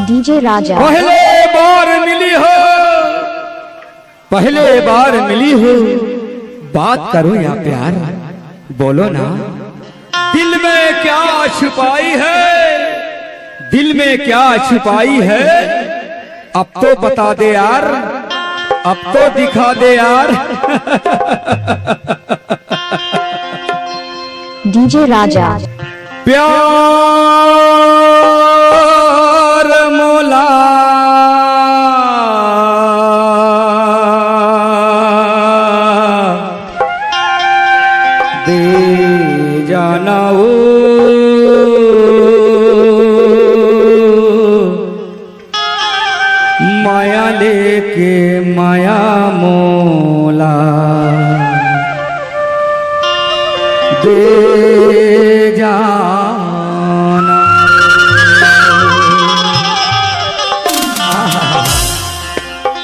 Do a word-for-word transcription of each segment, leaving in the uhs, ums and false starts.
DJ राजा। पहले बार मिली हो, पहले बार मिली हो, बात करो या प्यार, बोलो ना। दिल में क्या छुपाई है, दिल में क्या छुपाई है, अब तो बता दे यार, अब तो दिखा दे यार। डीजे राजा। प्यार मोला दे जाना ओ, माया लेके माया मोला दे जाना।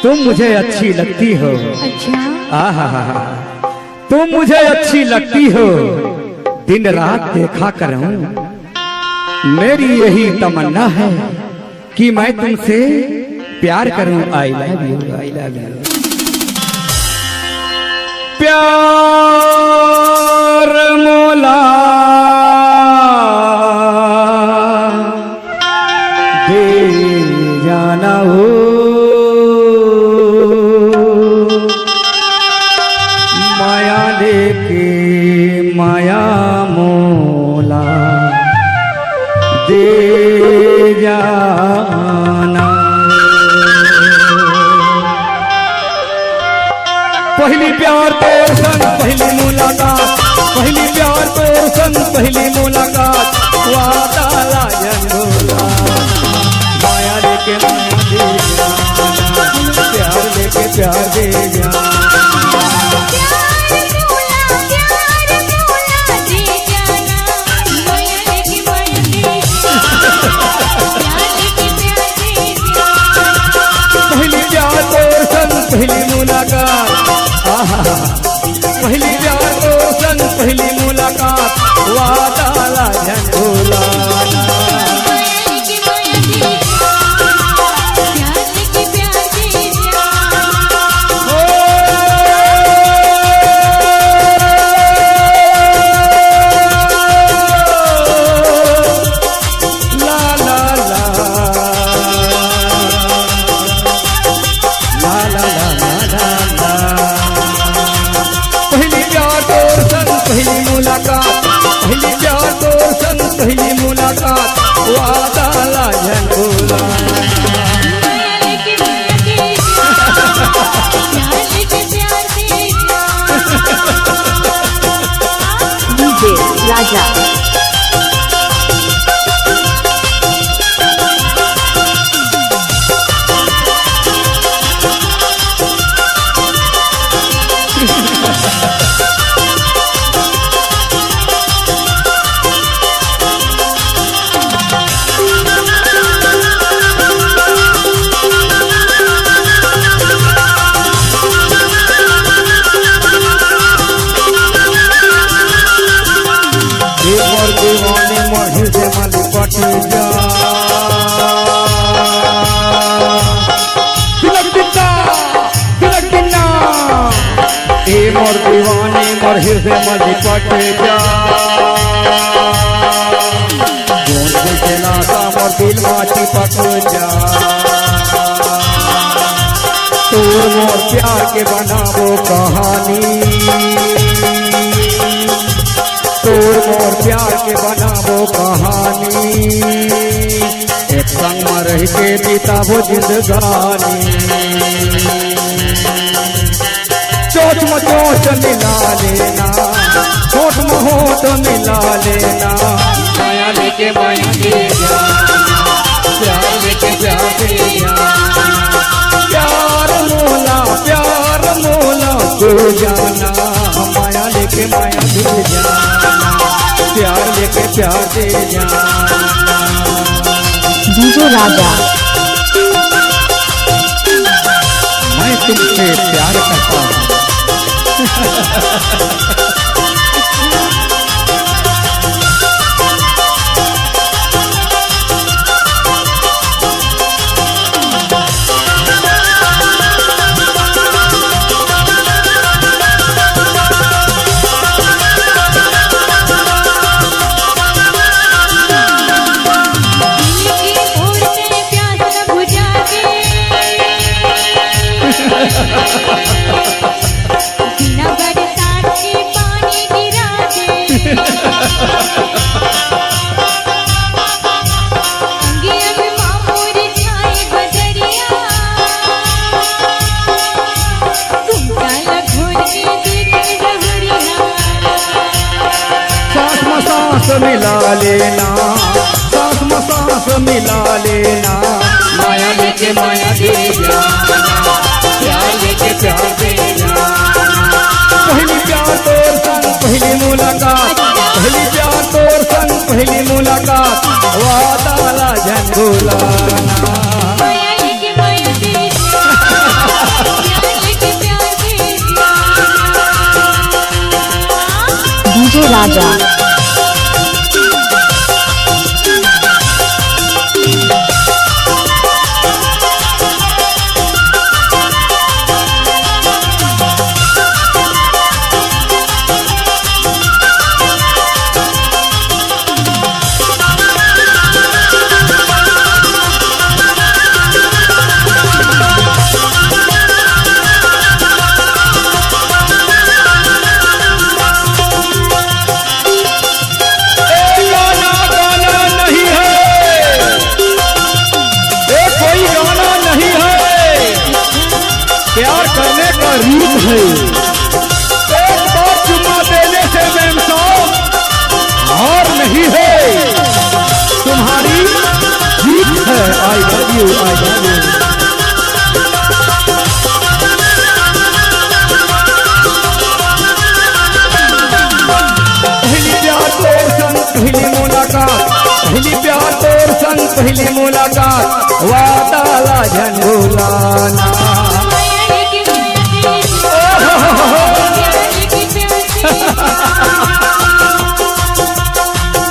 तुम मुझे अच्छी लगती हो। अच्छा। आहा, तुम मुझे अच्छी लगती हो, दिन रात देखा करूं, मेरी यही तमन्ना है कि मैं तुमसे प्यार करूं। I love you, I love you। प्यार मोला दे जाना हो, माया लेके माया मोला दे जाना। पहली प्यार तोर संग पहली मुलाकात, पहली प्यार तोर संग पहली मुलाकात, वादा ला झन भूला। माया लेके माया दे जाना, प्यार लेके प्यार दे जाना। पहली प्यार तोर संग पहली मुलाकात, आहा, पहली प्यार तोर संग पहली मुलाकात, वादा ला झन भूला। पहली प्यार तोर संग पहली मुलाकात, पहली प्यार तोर संग पहली मुलाकात, वादा ला झन भूला। डीजे राजा। ए मोर दीवानी मोर हृदय मा लिपट जा। तिलक दिन्ना, तिलक दिन्ना। ए मोर दीवानी मोर हृदय मा लिपट जा। गूंज के लाता मोर दिल मा चिपक जा। तोर मोर प्यार के बनाबो कहानी, तोर मोर प्यार के बनाबो कहानी, एक संग म रह के बिताबो जिंदगानी। चोंच म चोंच मिला लेना, होंठ म होंठ मिला लेना, माया लेके माया दे जाना, प्यार लेके प्यार दे जाना। प्यार मोला, प्यार मोला दे जाना, माया लेके माया दे जाना, प्यार लेके प्यार दे जाना। डीजे राजा। मैं तुमसे प्यार करता हूँ। लेना, सांस में सांस मिला लेना। माया लेके माया दे जाना, प्यार लेके प्यार दे जाना। पहली प्यार तोर संग पहली मुलाकात, पहली प्यार तोर संग पहली मुलाकात, वादा ला झन भुलाना। माया लेके माया दे जाना, प्यार लेके प्यार दे जाना। डीजे राजा। ये गाना, गाना नहीं है, ये कोई गाना नहीं है, प्यार करने का रीत है। एक बार चुम्मा देने से मैम साहब हार नहीं है, तुम्हारी जीत है। I love you, I love you। पहली प्यार तोर संग पहली मुलाकात, पहली प्यार तोर संग पहली मुलाकात, वादा ला झन भुलाना।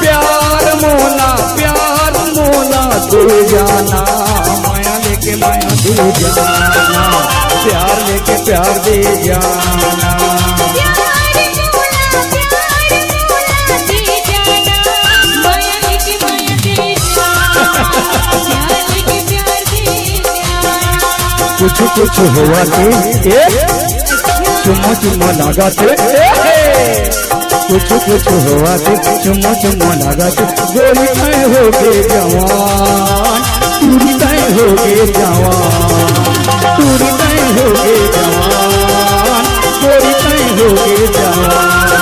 प्यार मोला, प्यार मोला दे जाना, माया लेके माया दे जाना, प्यार लेके प्यार दे जाना। प्यार मोला, प्यार मोला दे जाना, माया लेके माया दे जाना, प्यार लेके प्यार दे जाना। कुछ कुछ होवथे, ए, चुम्मा चुम्मा लागथे, ए, कुछ कुछ होवथे, चुम्मा चुम्मा लागथे, गोरी तैं होगे जवान, टूरी तैं होगे जवान, टूरी तैं होगे जवान, गोरी तैं होगे जवान।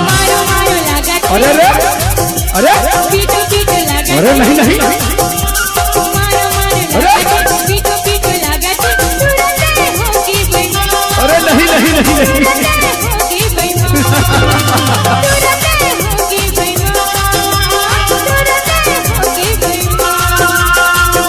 मारो मारो लागथे। अरे रे, अरे, पीटो पीटो लागथे। अरे नहीं नहीं, मारो मारो अरे। लागथे, पीटो पीटो लागथे, तुरंते होगे बेईमान। अरे नहीं नहीं नहीं नहीं। तुरंते होगे बेईमान। तुरंते होगे बेईमान। तुरंते होगे बेईमान।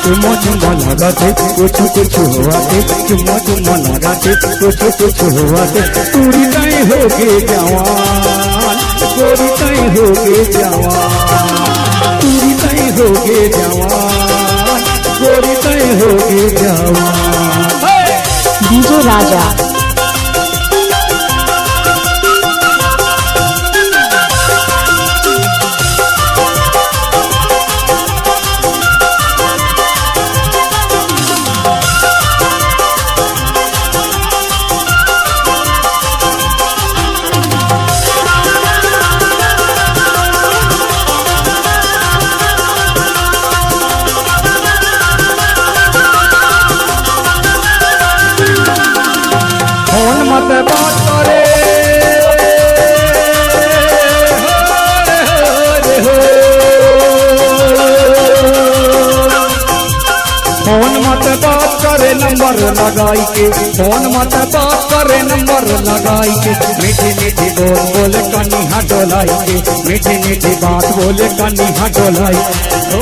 चुम्मा चुम्मा लागथे, कुछ कुछ होवथे, चुम्मा चुम्मा लागथे, कुछ कुछ होवथे, टूरी तैं होगे जवान, गोरी तैं होगे जवान, टूरी तैं होगे जवान, गोरी तैं होगे जवान। डीजे राजा। फोन मत बात करे, फोन मत बात करे नंबर लगाई के, फोन मत बात करे नंबर लगाई के, मीठी मीठी बोल बोले कनिहा डोलाई के, मीठी मीठी बात बोले कनिहा डोलाई। ओ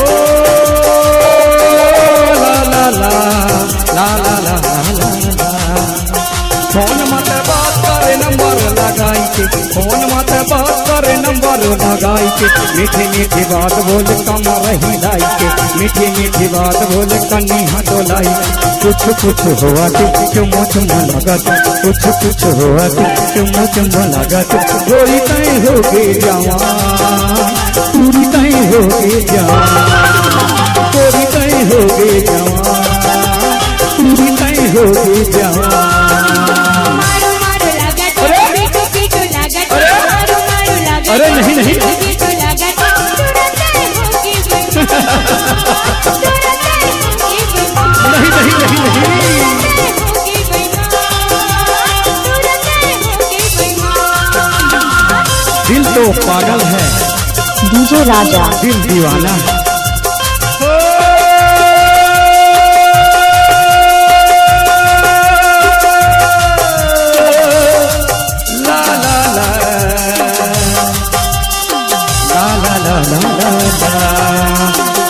ला ला ला, ला ला ला, ला ला ला। फोन मत बात करे नंबर लगाई के, फोन मत बात करे नंबर लगाई के, मीठी मीठी बात बोले कमर हिलाई के, मीठी मीठी बात बोले कनिहा डोलाई के। कुछ कुछ होवथे, चुम्मा चुम्मा लागथे, कुछ कुछ होवथे, चुम्मा चुम्मा लागथे, गोरी तैं होगे जवान, टूरी तैं होगे जवान, गोरी तैं होगे जवान, टूरी तैं होगे जवान। मारो मारो लागथे, अरे? पीटो पीटो लागथे, अरे? मारो मारो लागथे, अरे नहीं, नहीं। पीटो पीटो लागथे, तुरंते होगे बेईमान। तुरंते होगे बेईमान। नहीं, नहीं, नहीं, नहीं। तुरंते होगे बेईमान। तुरंते होगे बेईमान। दिल तो पागल है। डीजे राजा। दिल दीवाना। ला ला ला। ला ला ला ला ला ला।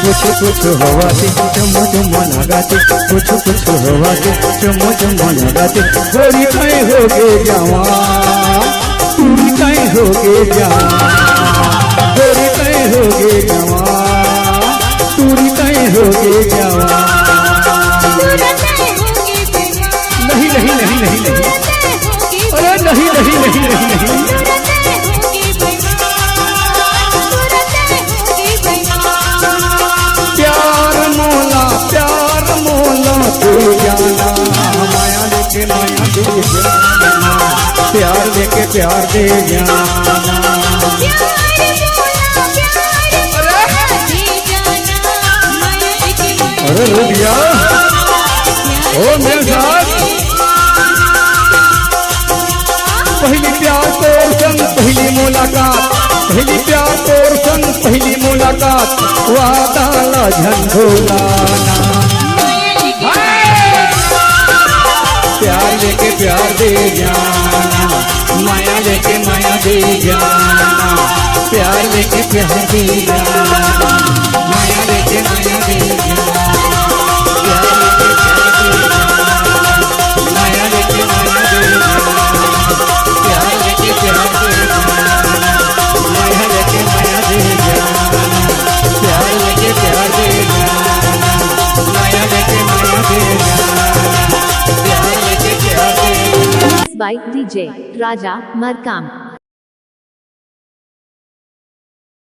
कुछ कुछ होवत हे, चुम्मो चुम्मो लागत हे, कुछ कुछ होवत हे, चुम्मो चुम्मो लागत हे। गोरी तैं होगे जवान, टूरी तैं होगे जवान, गोरी तैं होगे जवान, टूरी तैं होगे जवान। नहीं, नहीं, नहीं, नहीं, नहीं। अरे नहीं, नहीं, नहीं, नहीं, नहीं। प्यार मोला, प्यार मोला दे जाना, माया लेके माया दे जाना, प्यार लेके प्यार दे जाना। अरे रुक जा, ओ मेरे साथ। पहली प्यार तोर संग पहली मुलाकात, पहली प्यार तोर संग पहली मुलाकात, वादा ला झन भुलाना। प्यार लेके प्यार दे जाना, माया लेके माया दे जाना, प्यार लेके प्यार दे जाना, माया लेके माया दे जाना, प्यार लेके प्यार दे जाना, माया लेके माया दे जाना, प्यार लेके प्यार दे जाना, माया लेके माया दे जाना, प्यार लेके प्यार दे जाना, माया लेके माया दे जाना, प्यार लेके प्यार दे जाना। By D J Raja Markam.